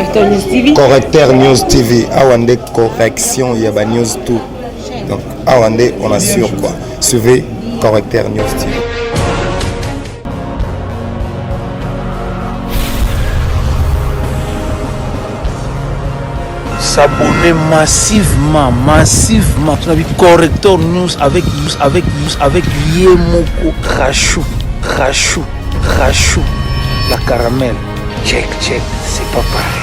Correcteur News TV. Correcteur News TV awa nde correction ya ba news tout. Donc awa nde on assure quoi. Suivez Correcteur News TV. S'abonner massivement, massivement. Tu as vu Corrector News avec avec avec Yemoko Rachou, Rachou, Rachou, la caramel. Check, check, c'est pas pareil.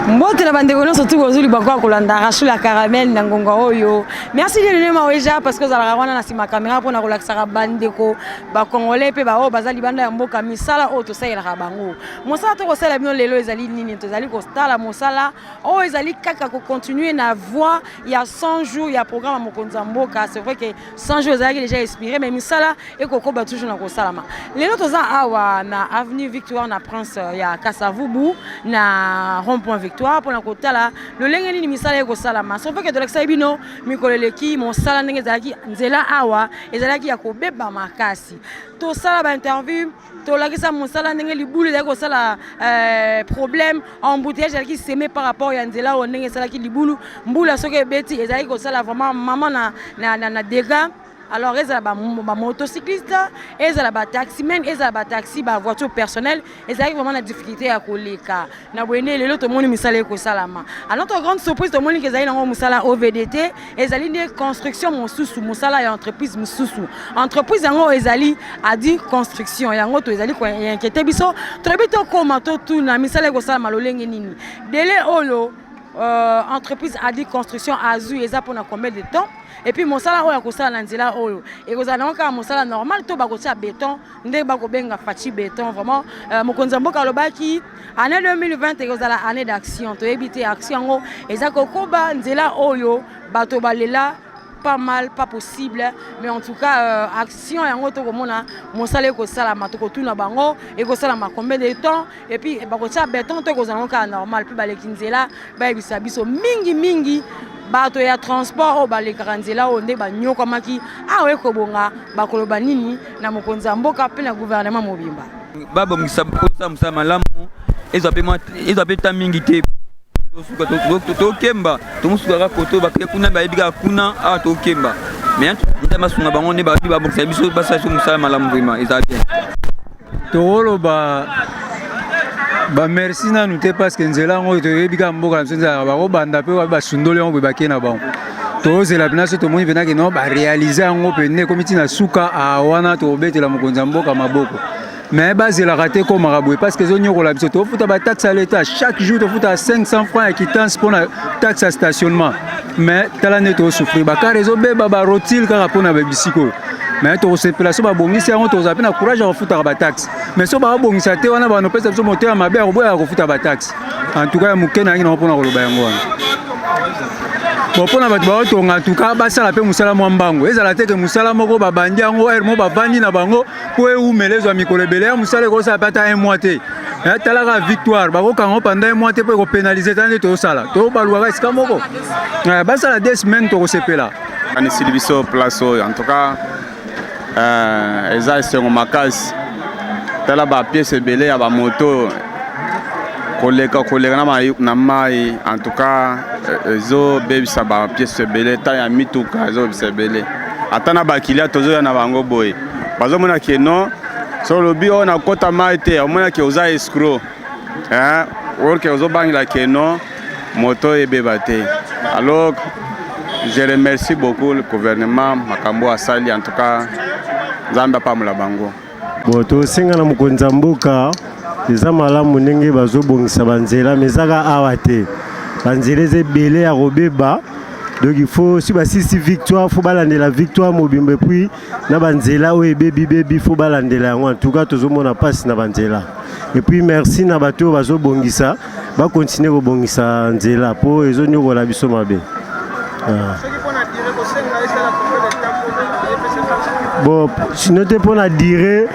Mbote na bandeko nyonso tu bozwi libaku ya kolanda Rachou la caramel na ngonga oyo. Merci Dieudonné Maweja parce que ozalaka wana na nsima kamera mpona kolakisaka bandeko ba congolais mpe baoyo baza libanda ya mboka misala oyo tosalelaka bango. Mosala tokosalela bino lelo ezali nini? Tozali kotala mosala oyo ezali kaka kocontinue na voie ya 100 jours ya programme ya mokonzi ya mboka. C'est vrai que 100 jours ezalaki déjà expiré, mais misala ekokoba toujours na kosalama. Lelo toza awa na avenue Victoire na Prince ya Kasavubu na rond point Victoire mpona kotala lolenge nini misala ekosalama. C'est vrai que tolakisaki bino mikolo eleki mosala ndenge ezalaki nzela awa ezalaki ya kobeba makasi. Tosala ba interview, tolakisa mosala ndenge libulu ezalaki kosala problème, embouteillage ezalaki semé par rapport ya nzela oyo ndenge esalaki libulu, mbula soki ebeti ezalaki kosala vraiment mama na dégâts. Alors ezala ba motocycliste, ezala ba taximen, ezala ba taxi, ba voiture personnelle, ezalaki vraiment na difficulté ya koleka. Na boye nde lelo tomoni misala ekosalama. À notre grande surprise, tomoni ke ezali nango mosala OVD te, ezali nde construction mosusu, mosala ya entreprise mosusu. Entreprise yango ezali Adi Construction, yango to ezali koinquiéter biso. Tolobi tokoma totuna misala ekosalama lolenge nini, délai oyo entreprise Adi Construction azwi eza mpona combien de temps, et puis mosala oyo akosala na nzela oyo ekozala nango kaka mosala normal to bakotia béton nde bakobenga Fatshi béton. Vraiment mokonzi ya mboka alobaki année 2020 ekozala année d'action. Toyebi te action yango eza kokoba nzela oyo bato balela pas mal, pas possible, mais en tout cas action yango tokomona mosala ekosalama, tokotuna bango ekosalama combien de temps, et puis bakotia béton to ekozala yango kaka normal. Mpe baleki nzela bayebisa biso mingi mingi, bato ya transport oyo balekaka nzela oyo nde banyokwamaki awa, ekobonga bakoloba nini na mokonzi ya mboka mpe na gouvernement mobimba. Babongisa kosala mosala malamu, ezwa mpe ezwa mpe ta mingi te. Tosuka tokemba, tomosukaka koto bake kuna, bayebi kaka kuna awa tokemba, mais Nzambe asunga bango nde babi babongisa biso, basala biso mosala malamu, vraiment eza bien. Tokoloba bamerci nanu te parce que nzela yango toyebi kaka mboka na biso, nzela bakobanda mpe basundoli yango boye bakei na bango. Tozela mpena so tomoni mpena ke no baréaliser yango pene ekomi ntina suka wana, tokobetela mokonzi ya mboka maboko. Mais bazelaka te ekomaka boye parce que ezonyokola biso. Tofuta bataxe ya leta chaque jour, tofuta 500 francs ya quittance mpona taxe ya stationnement, mais tala nde tozosouffrir, bacar ezobeba, barotile kaka mpona babisika oyo. Mais tokosepela so babongisi yango, tokozala mpe na courage ya kofutaka bataxe. Mais so bakobongisa te wana, banopesa biso motema mabe ya koboyaka kofuta bataxe. En tout cas ya moke nayangi nango mpona koloba yango wana. Bon, mpona bato baotonga, en tout cas basala mpe mosala mwa mbango, ezala te ke mosala moko babandi yango heure moko bavandi na bango mpo ewumela, ezwa mikolo ebele ya mosala, ekosala mpe ata un mois te. Talaka Victoire, bakokanga ngo pendant un mois te mpo ekopénaliser. Tala nde tozosala, tobalukaka esika moko, basala 2 semaines, tokosepela. Kanisili biso place oyo, en tout cas eza esengo makasi. Tala bapièces ebele ya bamoto koleka koleka na mai, en tout cas ezobebisa bapièces ebele ta ya mituka, ezobebisa ebele. Ata na bakilia tozoya na bango boye, bazomona ke non, so olobi oyo nakɔta mai te, omona ke oza escroc orke ozobangela ke non, moto ebeba te. Alors je remercie beaucoup le gouvernement, makambo asali, en tout cas Nzambe apambola bango. Bon, tosenga na mokonzi ya mboka, eza malamu ndenge bazobongisa banzela, mais ezaka awa te, banzela eza ebele ya kobeba. Donc il faut si basisi Victoire, faut balandela Victoire mobimba, et puis na banzela oyo ebebi bebi, faut balandela yango. En tout cas tozomona mpasi na banzela. Et puis merci na bato oyo bazobongisa, bakontinue kobongisa nzela mpo ezonyokola biso mabe. Ah. Bon, sino te mpo na dire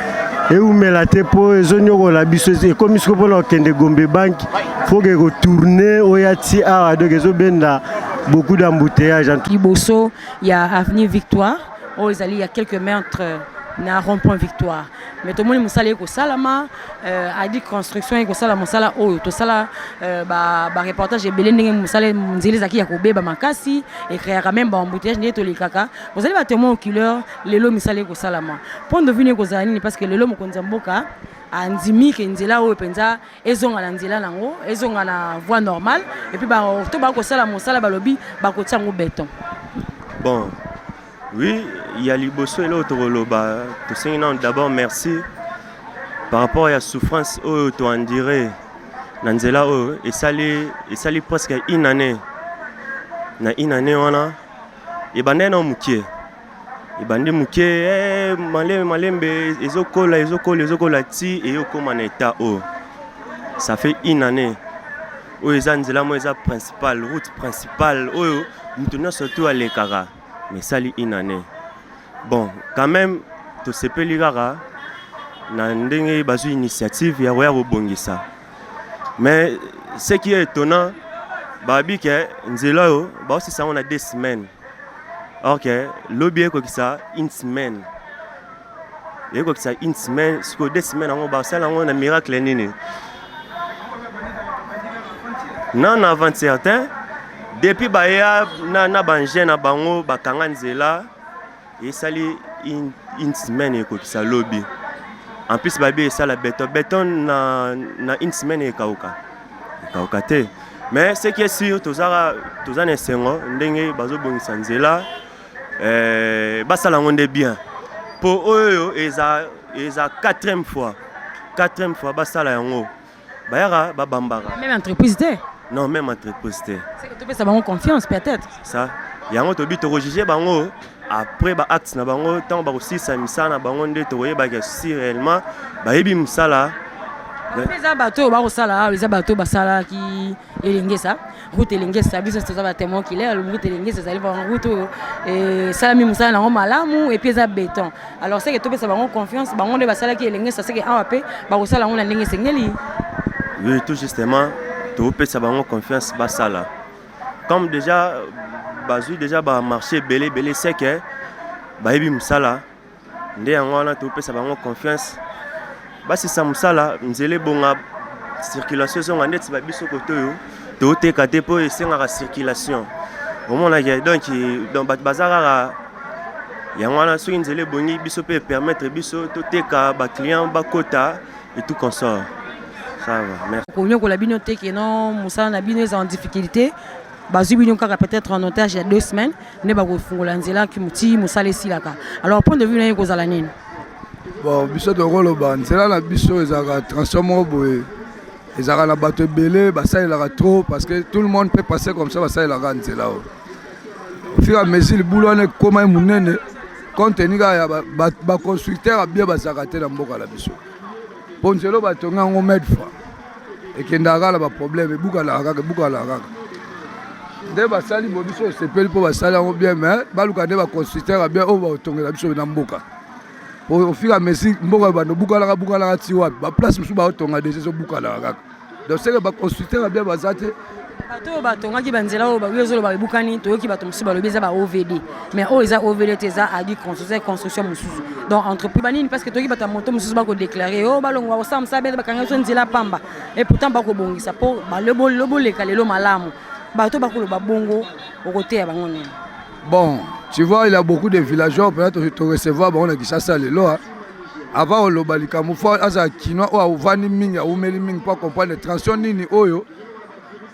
ewumela te mpo ezonyokola biso. Ekomi siko mpona kokende Gombe Bank, faut ke kotourner oya ti awa, donc ezobenda beaucoup d'embouteillage. Liboso ya avenue Victoire oyo ezali ya quelques mètres. Na rond point Victoire, mais tomoni mosala ekosalama. Adi Construction ekosala mosala oyo. Tosala bareportage ebele ndenge mosala nzela ezalaki ya kobeba makasi, ecréaka même baembouteillage ndenge tolekaka. Bozali batémoin oculaire. Lelo misala ekosalama, point de vue ekozala nini? Parce que lelo mokonzi ya mboka andimi ke nzela oyo mpenza ezonga na nzela nango, ezonga na voie normale, et puis to bakosala mosala, balobi bakotia yango béton. Bon, oui, ya liboso eloko tokoloba, tosengi nano d'abord merci par rapport ya souffrance oyo toenduré na nzela oyo. Esali presque une année. Na une année wana, ebandai nao mokie, ebandi moke, malembe malembe, ezokola, ezokola, ezokola ti eyokóma na état oyo. Ça fait une année. Oyo eza nzela moko eza principale, route principale oyo moto nyonso tu alekaka, mais esali une année. Bon, quand même tosepeli kaka na ndenge bazwi initiative ya koya kobongisa. Mais ce qui est étonnant, babi ke nzela oyo baosisa yango na 2 semaines, or ke lobi ekokisa une semaine, ekokisa une semaine. Sikoyo 2 semaines yango basala yango na miracle nini? Non, avant certain, depuis baya na baengin na bango, bakanga nzela, esali une semaine, ekokisa lobi. En plus babi esala béton. Béton na une semaine ekauka, ekauka te. Mais ce qui est sûr, toza na esengo ndenge bazobongisa nzela. Basala yango nde bien, mpo oyo eza quatrième fois, quatrième fois basala yango. Bayaka, babambaka. Même entreprise te? Non, même entreprise te. Topesa bango confiance peut-être. Ça yango tobi tokojuger bango après baacte na bango. Ntango bakosilisa misala na bango nde tokoyebaka si réellement bayebi mosala. Eza bato oyo bakosala awa, eza bato oyo basalaki Elengesa, route Elengesa. Biso toza batémoin oculaire. Route Elengesa ezali route oyo esalami mosala nango malamu, et puis eza béton. Alors seke topesa bango confiance, bango nde basalaki Elengesa, seke awa mpe bakosala yango na ndenge esengeli. Oui, tout justement, topesa bango confiance, basala. Comme déjà bazwi déjà bamarché ebele ebele, seke bayebi mosala. Nde yango wana topesa bango confiance, basisa mosala, nzela ebonga, circulation ezonga. Ndeti babiso kote oyo toteka te, mpo esengaka circulation. Omonaki donc bato baza kaka yango wana. Soki nzela ebongi, biso mpe permettre biso toteka, baclient bakota et tout consort. Ça va, merci. Konyokola bino te ke non, mosala na bino eza en difficulté. Bazwi bino kaka peut-être en otage ya 2 semaines nde bakofungola nzela ti mosala esilaka. Alors point de vue na ye kozala nini? Bon, biso tokoloba nzela na biso ezalaka transport moko boye, ezalaka na bato ebele basalelaka trop, parce que tout le monde peut passer comme ça. Basalelaka nzela oyo au fur et à mesure. Libulu wana ekóma ye monene, compte tenu kaka ya baconstructeur ya bien bazalaka te na mboka na biso. Mpo nzela oyo batongi yango maintes fois, ekendaka kaka na baproblème, ebukanaka kaka, ebukanaka kaka. Nde basali bo, biso osepeli mpo basali yango bien, mais baluka nde baconstructeur ya bien oyo batongela biso na mboka. Au fur et à mesure mboka bando bukanaka, bukanaka ti wapi, baplace mosusu baotonga déjà ezobukanaka kaka. Donc seke baconstructeur ya bien baza te. Bato oyo batongaki banzela oyo oyo ozoloba ebukani, toyoki bato mosusu balobi eza ba OVD, mais oyo eza OVD te, eza Adi Construction, construction mosusu. Donc entreprise banini? Parce que toyoki bato ya moto mosusu bakodéclarer oyo balongwa kosala mosala bete, bakanga biso nzela pamba, et pourtant bakobongisa mpo loboleka lelo malamu. Bato bakoloba bongo, okoteya bango nini? Bon, tu vois, il y a beaucoup de villageois peut-être to recevoir bango na Kinshasa lelo. Avant oloba likambo, fo azala kinois oyo avandi mingi, awumeli mingi mpo acomprendre tension nini oyo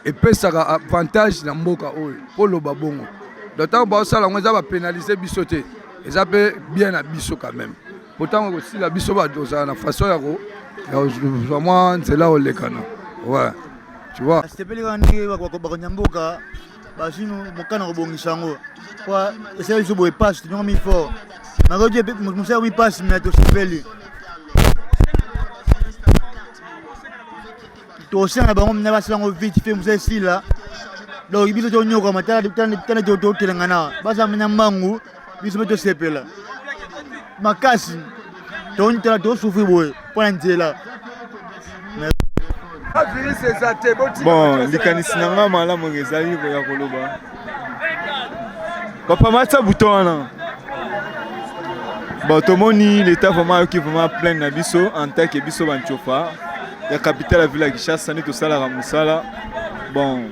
epesaka avantage na mboka oyo mpo loba bongo. Donc ntango baosala yango, eza bapénaliser biso te, eza mpe bien na biso quand même, po ntango ekosila, biso tozala na façon ya kozwa mwa nzela olekana. Ouais, tu vois. Asepeli kaka ndenge bakonzi mboka bazwi mokana kobongisa yango, po esali biso boye pasi, tonyongami fort makoki mosala mi pasi, me tosepeli. Tosenga na bango na basala yango vite fait, mosala esila. Donc biso tonyokama, tala totelengana, basala na mbangu, biso mpe tosepela makasi. Tala, tosouffrir boye mpo na nzela. Bon, likanisi na nga malamu ezali ya koloba, papa, matisa bouton wana. Bon, tomoni l'État vraiment ayoki vraiment plein na biso en tant que biso banchofa ya capitale ya ville ya Kinshasa nde tosalaka mosala. Bon,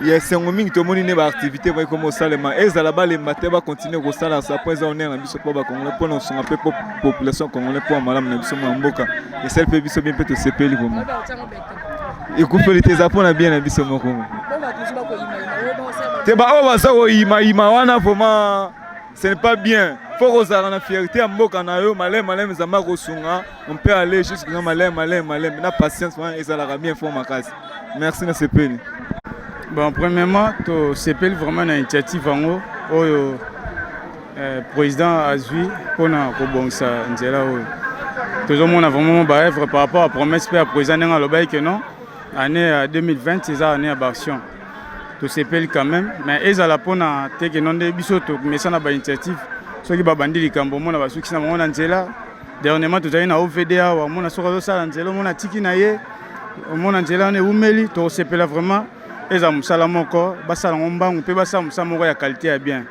ya esengo mingi tomoni nde baactivité bayi koma osalema, ezala balemba te, bakontinue kosala sa mpo eza honneur na biso mpo bacongolais, mpo na kosunga mpe po population congolais, mpo ya malamu na biso mwa mboka esali mpe biso bien mpe tosepeli vraiment. Ekufeli te, eza mpo na bien na biso moko te. Baoyo baza koyimayima wana, vraiment ce n'est pas bien. Faut kozala na fierté ya mboka na yo. Maleme maleme, Nzambe akosunga. On peut aller jusque na maleme maleme maleme, na patience wana ezalaka bien fort makasi. Merci, na sepeli. Bon, premièrement, tosepeli vraiment na initiative yango oyo président azwi mpona kobongisa nzela oyo. Tozomona vraiment baœuvre par rapport à promesse mpe ya président, ndenge alobaki ke non, année ya 2020 eza année ya baaction. Tosepeli quand même, mais ezala mpona te ke non, nde biso tomesa na bainitiative. Soki babandi likambo, omona basukisi na bango na nzela. Dernièrement tozali na OVD awa, omona soki azosala nzela, omona tiki na ye, omona nzela wana ewumeli. Tokosepela vraiment eza mosala moko basala yango mbangu mpe basala mosala moko ya qualité ya bien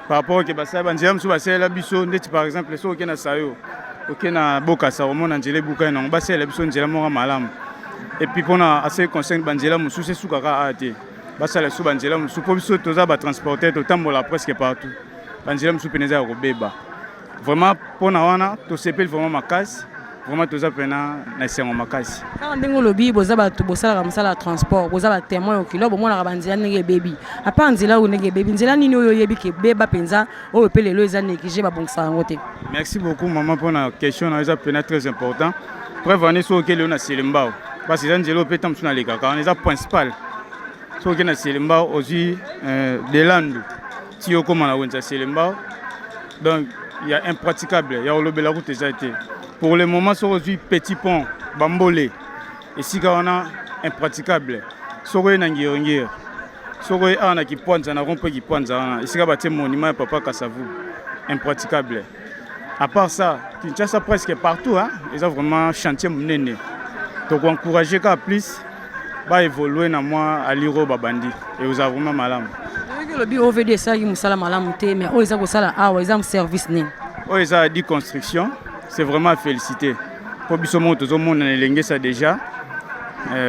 par rapport ke basala banzela mosusu basalela biso. Ndeti par exemple soki oke na Sayo, oke na Bokasa, omona nzela ebukani nango. Basalela biso nzela moko malamu. Et puis mpona ase concerne banzela mosusu, esukaka awa te, basala biso banzela mosusu, mpo biso toza batransporteur, totambola presque partout. Banzela mosusu pene eza ya kobeba vraiment. Mpona wana tosepeli vraiment makasi, vraiment toza mpena na esengo makasi. Kaka ndenge olobi, boza bato bosalaka mosala ya transport, boza batémoin okilo, bomonaka banzela ndenge ebebi. À part nzela oyo ndenge ebebi, nzela nini oyo oyebi ke ebeba mpenza, oyo mpe lelo eza négligé, babongisaka yango te? Merci beaucoup mama mpona question na eza mpena très important. Preuve ane, soki okeli oyo na Selembao, parce eza nzela oyo mpe ta mosusu nalekaka wana, eza principal. Soki oke na Selembao, ozwi delandu ti okóma na wenze ya Selembao, donc ya impraticable ya kolobela kutu eza te pour le moment. Soki ozwi petit pont Bambole, esika wana impraticable. Soki oye na Ngiringiri, soki oye awa na Kipwanza, na rond-point Kipwanza wana esika batie monument ya papa Kasavu, impraticable. À part ça, Kinshasa presque partout, hein, eza vraiment chantier monene. Tokoencourage kaka plus baévolue na mwa aliro babandi, ekozala vraiment malamu. Oyoki olobi OVD esalaki mosala malamu te, mais oyo eza kosala awa eza service nini? Oyo eza di construction, c'est vraiment à féliciter, mpo biso moko tozomona na Elengesa déjà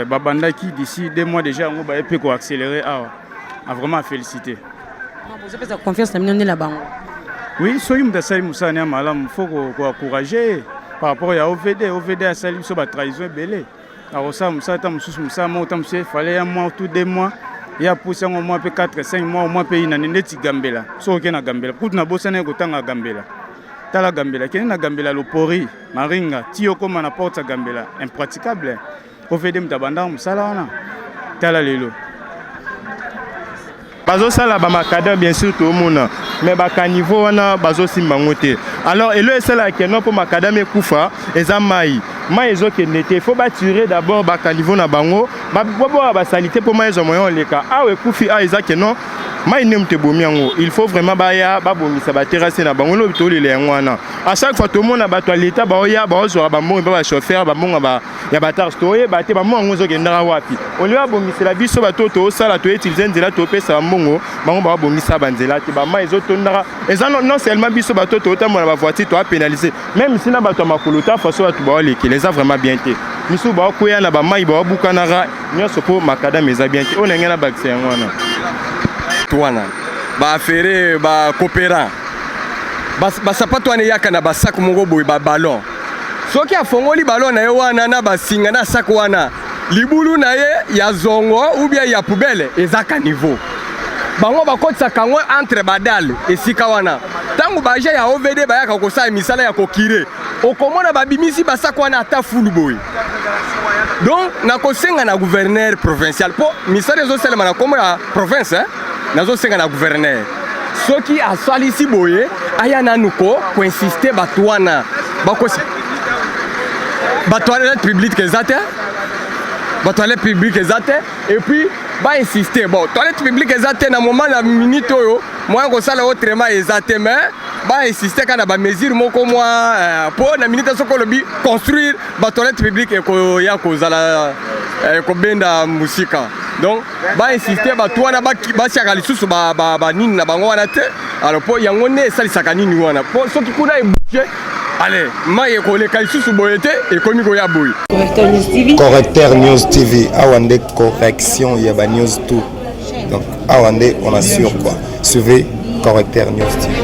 babandaki d'ici 2 mois déjà, yango baye mpe koaccélérer awa. A vraiment à féliciter. Bozopesa confiance na bino nde na bango? Oui, soki moto asali mosala ne ya malamu, faut koencourage par rapport ya OVD. OVD asali biso batrahison ebele. Akosala mosala ta mosusu, mosala moko ta mosusu efale ya mois to 2 mois, ye apusi yango mwa mpe 4 5 mois, mwa mpe inane. Ndeti Gambela, soki oke na Gambela, kutu nabosani ye kotanga Gambela. Tala Gambela, kende na Gambela, Lopori, Maringa, ti okóma na porte ya Gambela, impraticable. OVD moto abandaka mosala wana, tala lelo. Bazosala bamacadam, bien sûr toomona, mais bacaniveau wana bazosimba yango te. Alors elo esalaka keno mpo macadam ekufa eza mai, mai ezokende te. Faut batirer d'abord bacaniveau na bango, babwaka basaleté mpo mai ezwa moyen oleka. Awa ekufi, awa eza keno mai nde moto ebomi yango. Il faut vraiment baya babongisa baterrasse na bango. Lobi tolela yango wana, à chaque fois tomona bato ya leta baoya, baozwaka bambongo mpe bachauffeur, bambongo ya bataxe, toyeba te bambongo yango ezokendaka wapi. Olie babongisela biso bato oyo toosala, toutilize nzela, topesa bambongo, bango babongisa banzela te, bamai ezotondaka. Eza non seulement biso bato oyo tootambola na bavoiture toapénalise, même si na bato ya makolo ta façon bato baolekela, eza vraiment bien te. Misusu baokweya na bamai, baobukanaka nyonso mpo macadam eza bien te. Oyo na ngai nabakisa yango wana. Wana baaffaire bacoopérant, basapato wana eyaka na basac moko boye, baballon. Soki afongoli ballon na ye wana na basinga na sac wana, libulu na ye ya zongo ou bien ya poubelle eza caniveau. Bango bakotisaka yango entre badalles esika wana. Ntango baagent ya OVD bayaka kosala misala ya kocurer, okomona babimisi basac wana ata fulu boye. Donc nakosenga na gouverneur provincial, mpo misala ezosalema na nkombo ya province, eh? Nazosenga na gouverneur, soki asalisi boye, aya nanu ko koinsiste bato wana bakosi batoilette publique eza te, batoilette publique eza te. Et puis bainsiste, bon, toilette publique eza te na moment, na minute oyo moyen kosala autrement eza te, mais bainsiste kaka na bamesure moko mwa, mpo na minute soki olobi construire batoilette publique, ekoya kozala ekobenda mosika. Donc bainsiste bato wana basiaka lisusu banini na bango wana te. Alors mpo yango nde esalisaka nini wana, mpo soki kuna ebouge. Ale mai ekoleka lisusu boye te, ekomi koya boye. Correcteur News TV. Correcteur News TV, awa nde correction ya ba news tout. Donc awa nde on assure quoi. Suivez Correcteur News TV.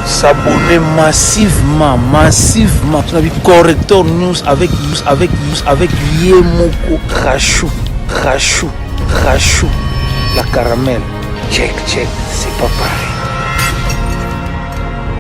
S'abonner massivement, massivement. Tu as vu Corrector News avec, avec, avec Yemoko Rachou, Rachou, Rachou, la caramel. Check, check, c'est pas pareil.